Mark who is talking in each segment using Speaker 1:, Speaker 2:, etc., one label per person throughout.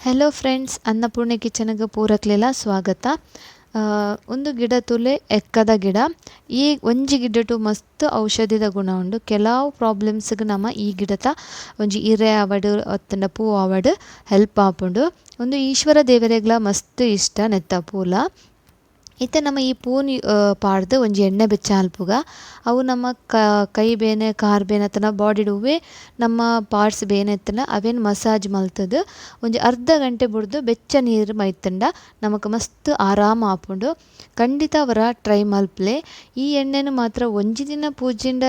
Speaker 1: Hello friends, Annapurna ಕಿಚನ್ಗೆ ಪೂರಕ್ಲೆಲ ಸ್ವಾಗತ. ಒಂದು ಗಿಡ ತುಲೆ ಎಕ್ಕದ ಗಿಡ. ಈ ಒಂಜಿ ಗಿಡಟು ಮಸ್ತ್ ಔಷಧಿದ ಗುಣ ಉಂಡು. ಕೆಲವು ಪ್ರಾಬ್ಲಮ್ಸ್ಗೆ ನಮ್ಮ ಈ ಗಿಡತ ಒಂಜಿ ಇರೆ ಆವಡ್ ಅತ್ತಂಡ ಪೂ ಆವಡ್ ಹೆಲ್ಪ್ ಆಪುಂಡು. ಒಂದು ಈಶ್ವರ ದೇವರೆಗ್ಲ ಮಸ್ತ್ ಇಷ್ಟ ನೆತ್ತ ಪೂಲ. ಇತ್ತೆ ನಮ್ಮ ಈ ಪೂನಿ ಪಾಡ್ದು ಒಂಜಿ ಎಣ್ಣೆ ಬೆಚ್ಚ ಅಲ್ಪುಗ ಅವು ನಮ್ಮ ಕೈ ಬೇನೆ ಕಾರ್ ಬೇನೆ ಅತ್ತನ ಬಾಡಿಡ್ ಉವ್ವೆ ನಮ್ಮ ಪಾರ್ಟ್ಸ್ ಬೇನೆ ಇತ್ತನ ಅವೇನು ಮಸಾಜ್ ಮಲ್ತದು ಒಂಜಿ ಅರ್ಧ ಗಂಟೆ ಬುಡ್ದು ಬೆಚ್ಚ ನೀರು ಮೈತಂಡ ನಮಕ್ ಮಸ್ತ್ ಆರಾಮ ಆಪುಂಡು. ಖಂಡಿತ ಅವರ ಟ್ರೈ ಮಲ್ಪ್ಲೆ. ಈ ಎಣ್ಣೆನು ಮಾತ್ರ ಒಂಜಿ ದಿನ ಪೂಜಿಂಡ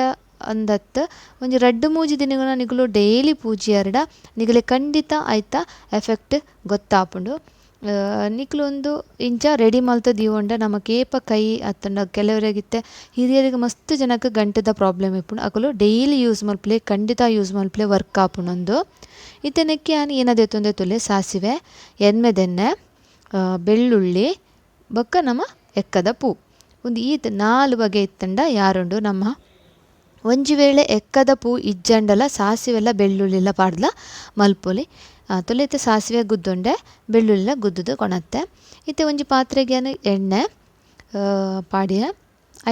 Speaker 1: ಅಂದತ್ತು ಒಂಜಿ ರಡ್ಡು ಮೂಜಿ ದಿನಗಳ ನಿಗುಲು ಡೈಲಿ ಪೂಜಿಯರ್ಡ ನಿಗಲೆ ಖಂಡಿತ ಆಯ್ತ ಎಫೆಕ್ಟ್ ಗೊತ್ತಾಪುಂಡು. ನಿಕ್ಲು ಒಂದು ಇಂಚ ರೆಡಿ ಮಲ್ತ ದೀವೊಂಡ ನಮ್ಮ ಕೇಪ ಕೈ ಅತ್ತಂಡ ಕೆಲವರಿಗಿತ್ತೆ ಹಿರಿಯರಿಗೆ ಮಸ್ತ್ ಜನಕ್ಕೆ ಗಂಟೆದ ಪ್ರಾಬ್ಲಮ್ ಇಪ್ಪುಂಡು. ಅಕುಲು ಡೈಲಿ ಯೂಸ್ ಮಲ್ಪ್ಲೆ, ಖಂಡಿತ ಯೂಸ್ ಮಲ್ಪ್ಲೆ, ವರ್ಕ್ ಆಪುಂಡೊಂದು. ಇತ್ತೆ ನೆಕ್ಕೆ ಆನ್ ಏನದೆ ತುಲೆ ಸಾಸಿವೆ, ಎನ್ಮೆದೆಣ್ಣೆ, ಬೆಳ್ಳುಳ್ಳಿ ಬೊಕ್ಕ ನಮ್ಮ ಎಕ್ಕದ ಪೂ. ಒಂದು ಈತ್ ನಾಲ್ ಬಗೆ ಇತ್ತಂಡ ಯಾರುಂಡು ನಮ್ಮ. ಒಂಜಿ ವೇಳೆ ಎಕ್ಕದ ಪೂ ಇಜ್ಜಂಡಲ ಸಾಸಿವೆಲ್ಲ ಬೆಳ್ಳುಳ್ಳಿಲ್ಲ ಪಾಡ್ಲ ಮಲ್ಪೊಲಿ. ತುಲೆ ಇತ್ತೆ ಸಾಸಿವೆ ಗುದ್ದುಂಡೆ ಬೆಳ್ಳುಳ್ಳಿಲ ಗುದ್ದುದು ಕೊಣತ್ತೆ. ಇತ್ತೆ ಒಂಜಿ ಪಾತ್ರೆಗೆ ಎಣ್ಣೆ ಪಾಡಿಯ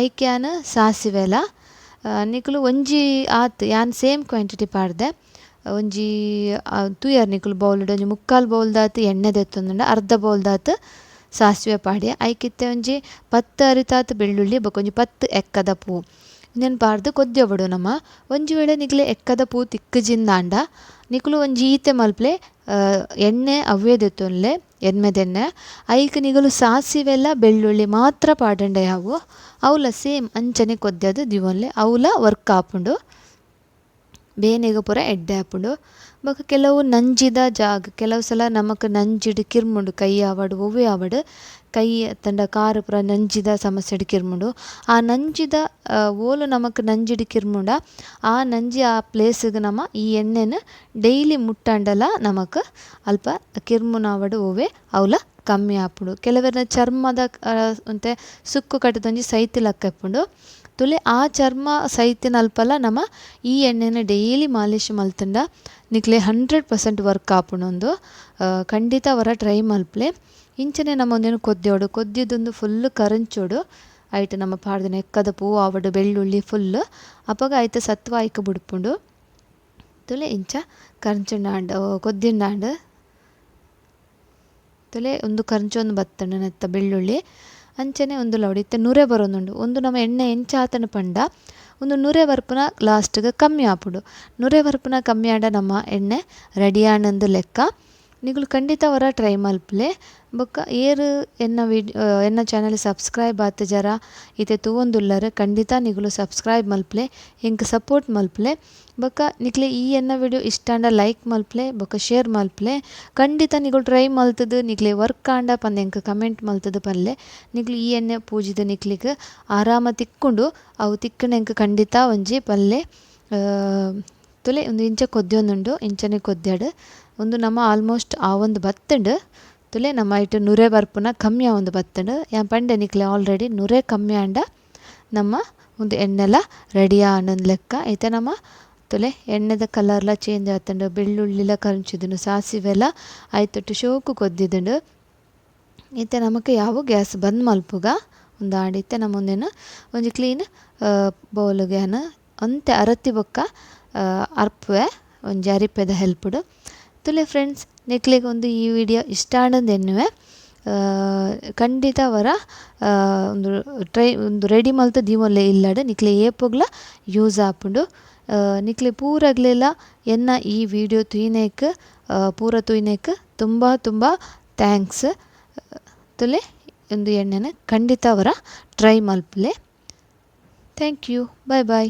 Speaker 1: ಐಕ್ಯಾನ ಸಾಸಿವೆಲ ನಿಕುಲು ಒಂಜಿ ಆತ್ ಯಾನ್ ಸೇಮ್ ಕ್ವಾಂಟಿಟಿ ಪಾಡ್ದೆ. ಒಂಜಿ ತೂಯರ್ ನಿಕುಲು ಬೌಲ್ ಒಂಜಿ ಮುಕ್ಕಾಲು ಬೌಲ್ದಾತ್ ಎಣ್ಣೆ ದೆತ್ತೊಂದುಂಡ ಅರ್ಧ ಬೌಲ್ದಾತ್ ಸಾಸಿವೆ ಪಾಡಿಯ. ಐಕಿತ್ತೆ ಒಂಜಿ 10 ಅರಿತಾತ್ ಬೆಳ್ಳುಳ್ಳಿ ಬೊಕ್ಕ ಒಂಜಿ 10 ಎಕ್ಕದ ಪೂ ಇಂದೆನ್ ಪಾಡ್ದು ಕೊದ್ಯೊಡು ನಮ್ಮ. ಒಂಜಿ ವೇಳೆ ನಿಕ್ಲೆ ಎಕ್ಕದ ಪೂ ತಿಕ್ಕುಜಿಂದಾಂಡ ನಿಕುಲು ಒಂಜಿ ಈತೆ ಮಲ್ಪ್ಲೆ, ಎಣ್ಣೆ ಅವ್ವೇ ದೆತ್ತೊನ್ಲೆ ಎನ್ಮೆದೆಣ್ಣೆ ಐಕ್ ನಿಗುಲು ಸಾಸಿವೆಲ್ಲ ಬೆಳ್ಳುಳ್ಳಿ ಮಾತ್ರ ಪಾಡಂಡ ಯಾವು ಅವುಲ ಸೇಮ್ ಅಂಚನೆ ಕೊದ್ಯದು ದಿವೊನ್ಲೆ ಅವುಲ ವರ್ಕ್ ಆಪುಂಡು. ಬೇನೆಗ್ ಪೂರ ಎಡ್ಡೆ ಆಪುಂಡು. ಬೊಕ್ಕ ಕೆಲವು ನಂಜಿದ ಜಾಗ ಕೆಲವು ಸಲ ನಮಕ್ ನಂಜಿಡ್ ಕಿರ್ಮುಂಡು, ಕೈ ಆವಡ್ ಒವ್ವೇ ಆವಡ್ ಕೈ ಅತ್ತಂಡ ಕಾರು ಪೂರ ನಂಜಿದ ಸಮಸ್ಯೆಡ್ ಕಿರ್ಮುಂಡು. ಆ ನಂಜಿದ ಓಲು ನಮಕ್ ನಂಜಿಡ್ ಕಿರ್ಮುಂಡ ಆ ನಂಜಿ ಆ ಪ್ಲೇಸ್ಗ್ ನಮ ಈ ಎಣ್ಣೆನ್ ಡೈಲಿ ಮುಟ್ಟಂಡಲ ನಮಕ್ ಅಲ್ಪ ಕಿರ್ಮುನಾವಡ್ ಒವ್ವೇ ಅವುಲ ಕಮ್ಮಿ ಆಪುಂಡು. ಕೆಲವೆರ್ನ ಚರ್ಮದ ಒಂತೆ ಸುಕ್ಕು ಕಟ್ಟದೊಂಜಿ ಸೈತಿ ಲಕ್ಕ ಇಪ್ಪುಂಡು. ತುಲೆ ಆ ಚರ್ಮ ಸೈತಿನ ಅಲ್ಪಲ ನಮ ಈ ಎಣ್ಣೆನ ಡೈಲಿ ಮಾಲಿಶ್ ಮಲ್ತಂಡ ನಿಕ್ಲೆ 100% ವರ್ಕ್ ಆಪುಂಡೊಂದು. ಖಂಡಿತ ಅವರ ಟ್ರೈ ಮಲ್ಪ್ಲೆ. ಇಂಚನೆ ನಮ್ಮ ಒಂದೇನು ಕೊದ್ಯೋಡು ಕೊದ್ದಿದ್ದೊಂದು ಫುಲ್ ಕರಂಚೋಡು ಐಟ್ ನಮ್ಮ ಪಾಡ್ದಿನ ಎಕ್ಕದ ಪೂ ಆವಡು ಬೆಳ್ಳುಳ್ಳಿ ಫುಲ್ ಅಪಗ ಐತ ಸತ್ವ ಐಕ್ ಬುಡ್ಪುಂಡು. ತುಲೆ ಇಂಚ ಕರಂಚುಂಡಾಂಡ್ ಕೊದ್ದಿಂಡಾಂಡ್ ತುಲೆ ಒಂದು ಕರಂಚೊಂದು ಬತ್ತಂಡು ನೆತ್ತ ಬೆಳ್ಳುಳ್ಳಿ ಅಂಚನೆ ಒಂದು ಲೌಡಿ ಇತ್ತೆ ನುರೆ ಬರೋದುಂಡು. ಒಂದು ನಮ್ಮ ಎಣ್ಣೆ ಎಂಚ ಆತನ ಪಂಡ ಒಂದು ನುರೆ ಬರ್ಪುನ ಲಾಸ್ಟ್ಗೆ ಕಮ್ಮಿ ಆಪುಂಡು. ನುರೆ ಬರ್ಪುನ ಕಮ್ಮಿ ಆಂಡ ನಮ್ಮ ಎಣ್ಣೆ ರೆಡಿ ಆನಂದು ಲೆಕ್ಕ. ನಿಗುಲು ಖಂಡಿತ ಅವರ ಟ್ರೈ ಮಲ್ಪ್ಲೆ. ಬೊಕ್ಕ ಏರು ಎನ್ನ ಎನ್ನ ಚಾನಲ್ ಸಬ್ಸ್ಕ್ರೈಬ್ ಆತ ಜರ ಇತ್ತೆ ತೂವೊಂದುಲ್ಲರ್ ಖಂಡಿತ ನಿಗುಲು ಸಬ್ಸ್ಕ್ರೈಬ್ ಮಲ್ಪ್ಲೆ, ಎಂಕ್ ಸಪೋರ್ಟ್ ಮಲ್ಪ್ಲೆ. ಬೊಕ್ಕ ನಿಕ್ಲೆ ಈ ಎನ್ನ ವಿಡಿಯೋ ಇಷ್ಟ ಆಂಡ ಲೈಕ್ ಮಲ್ಪ್ಲೆ ಬೊಕ್ಕ ಶೇರ್ ಮಲ್ಪ್ಲೆ. ಖಂಡಿತ ನಿಗುಲು ಟ್ರೈ ಮಲ್ತದು ನಿಕ್ಲೆ ವರ್ಕ್ ಆಂಡ ಪಂದ್ ಎಂಕ್ ಕಮೆಂಟ್ ಮಲ್ತದು ಪನ್ಲೆ. ನಿಗುಲು ಈ ಎಣ್ಣೆ ಪೂಜಿದ ನಿಕ್ಲೆಗ್ ಆರಾಮ ತಿಕ್ಕುಂಡು. ಅವು ತಿಕ್ಕುಂಡ ಎಂಕ್ ಖಂಡಿತ ಒಂಜಿ ಪನ್ಲೆ. ತುಲೆ ಒಂದು ಇಂಚ ಕೊದ್ಯೊಂದುಂಡು, ಇಂಚನೆ ಕೊದ್ಯಡು ಒಂದು ನಮ್ಮ ಆಲ್ಮೋಸ್ಟ್ ಆ ಒಂದು ಬತ್ತುಂಡು. ತುಲೆ ನಮ್ಮ ಐಟ್ ನುರೆ ಬರ್ಪುನ ಕಮ್ಮಿ ಆವೊಂದು ಬತ್ತುಂಡು. ಯಾನ್ ಪಂಡೆ ನಿಕ್ಲೆ ಆಲ್ರೆಡಿ ನುರೆ ಕಮ್ಮಿ ಆಂಡ ನಮ್ಮ ಒಂದು ಎಣ್ಣೆಲ ರೆಡಿ ಆನಂದ್ ಲೆಕ್ಕ. ಇತ್ತೆ ನಮ್ಮ ತುಲೆ ಎಣ್ಣೆದ ಕಲರ್ಲ ಚೇಂಜ್ ಆತುಂಡು, ಬೆಳ್ಳುಳ್ಳಿಲ ಕರಂಚಿದುಂಡು, ಸಾಸಿವೆಲ ಐತೊಟ್ಟು ಶೋಕು ಕೊದ್ದಿದುಂಡು. ಇತ್ತೆ ನಮಕ್ ಯಾವು ಗ್ಯಾಸ್ ಬಂದ್ ಮಲ್ಪುಗ ಉಂದಾಂಡ್. ಇತ್ತೆ ನಮ್ಮ ಒಂದೇನು ಒಂಜಿ ಕ್ಲೀನ್ ಬೌಲ್ಗೆ ಯಾನ್ ಒಂತೆ ಅರತಿ ಬೊಕ್ಕ ಅರ್ಪುವೆ ಒಂಜಿ ಅರಿಪೆದ ಹೆಲ್ಪುಡು. ತುಲೆ ಫ್ರೆಂಡ್ಸ್, ನಿಕ್ಲೆಗ್ ಒಂದು ಈ ವಿಡಿಯೋ ಇಷ್ಟ ಆಂಡಂದು ಎನ್ನುವೆ. ಖಂಡಿತ ಅವರ ಒಂದು ಟ್ರೈ ಒಂದು ರೆಡಿ ಮಲ್ತ್ ದೀವೊನ್ಲೆ ಇಲ್ಲಡ್ ನಿಕ್ಲೆ ಏಪೊಗ್ಲ ಯೂಸ್ ಆಪುಂಡು. ನಿಕ್ಲೆ ಪೂರಗ್ಲೆಲ ಎನ್ನ ಈ ವಿಡಿಯೋ ತೂಯಿನೇಕ್ ಪೂರ ತೂಯಿನೇಕ್ ತುಂಬ ತುಂಬ thanks. ತುಲೆ ಒಂದು ಎಣ್ಣೆನ ಖಂಡಿತ ಅವರ ಟ್ರೈ ಮಲ್ಪುಲೆ. Thank you, bye bye.